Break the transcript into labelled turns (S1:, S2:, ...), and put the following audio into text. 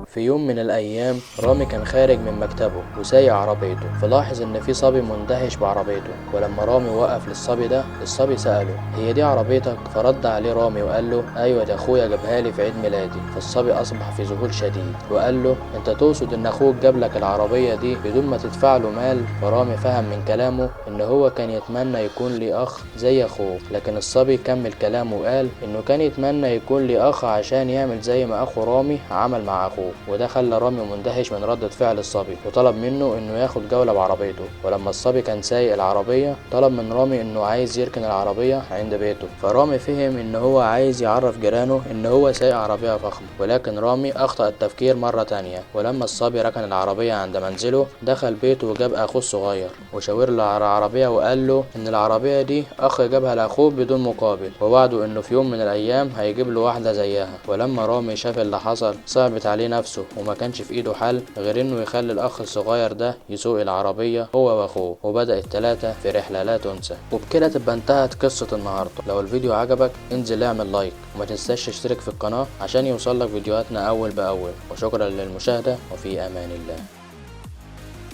S1: في يوم من الأيام رامي كان خارج من مكتبه وسايق عربيته، فلاحظ إن في صبي مندهش بعربيته. ولما رامي وقف للصبي ده، الصبي سأله: هي دي عربيتك؟ فرد عليه رامي وقال له: أيوة، ده أخويا جابها لي في عيد ميلادي. فالصبي أصبح في ذهول شديد وقال له: أنت تقصد إن أخوك جاب لك العربية دي بدون ما تدفع له مال؟ فرامي فهم من كلامه إن هو كان يتمنى يكون لي أخ زي أخوه، لكن الصبي كمل كلامه وقال إنه كان يتمنى يكون لي أخ عشان يعمل زي ما أخو رامي عمل مع أخوه. وده خلى رامي مندهش من ردة فعل الصبي، وطلب منه إنه ياخد جولة بعربيته. ولما الصبي كان سايق العربية طلب من رامي إنه عايز يركن العربية عند بيته، فرامي فهم إن هو عايز يعرف جيرانه إن هو سايق عربية فخمة، ولكن رامي أخطأ التفكير مرة تانية. ولما الصبي ركن العربية عند منزله دخل بيته وجاب أخوه الصغير وشاور له على العربية وقال له إن العربية دي أخ جابها لأخوه بدون مقابل، ووعده إنه في يوم من الأيام هيجيب له واحدة زيها. ولما رامي شاف اللي حصل صعبت عليه نفسه، وما كانش في إيده حل غير إنه يخلي الأخ الصغير ده يسوق العربية هو وأخوه، وبدأ التلاتة في رحلة لا تنسى. وبكده تبقى انتهت قصة النهاردة. لو الفيديو عجبك انزل اعمل لايك، وما تنساش تشترك في القناة عشان يوصلك فيديوهاتنا أول بأول. وشكرا للمشاهدة، وفي أمان الله.